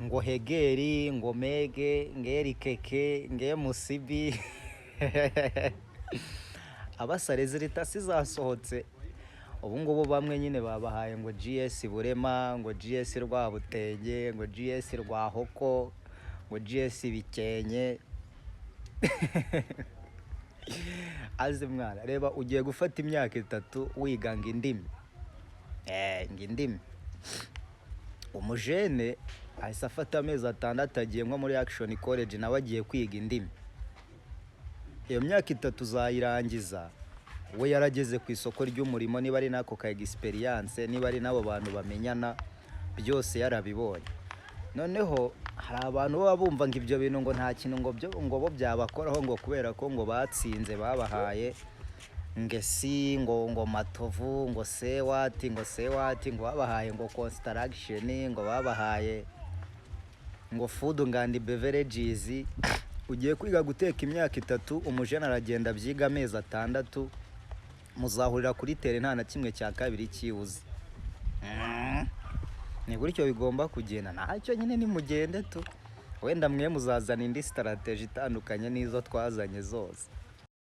Ngo hegeri, ngo mege, ngeri keke, nge musibi. Abasa résultats zasohotse ubu ngubu, bamwe nyine babahaye ngo GS Burema, ngo GS Rwabutenge, ngo GS Rwahoko, ngo GS Bikenke. Azi mwana, reba, ugiye gufata imyaka 3 wiga ngo indimi, ngo indimi. Umujene ahise afata amezi 6, agiye nko muri Action College, nawe agiye kwiga indimi. Iyo myaka 3 uzayirangiza we yarageze ku isoko ry'umurimo, niba ari n'ako ka experience, niba ari n'abo bantu bamenyana, byose yarabibonye. Noneho hari abantu baba bumva ngo ibyo bintu ngo nta kintu ngo byo ngo bo byabakoraho, ngo kubera ko ngo batsinze, babahaye ngesi, ngo Matovu, ngo sewati, ngo sewati, ngo babahaye ngo construction, ngo babahaye ngo food and beverages. Ugiye kwiga guteka imyaka 3, umujene aragenda abyiga amezi 6, muzahurira kuri terrain nta na kimwe cya kabiri cyibuze. Ni gutyo bigomba kugenda. Ntacyo nyine, nimugende tu, wenda mwe muzazana indi strategy itandukanye n'izo twazanye zose.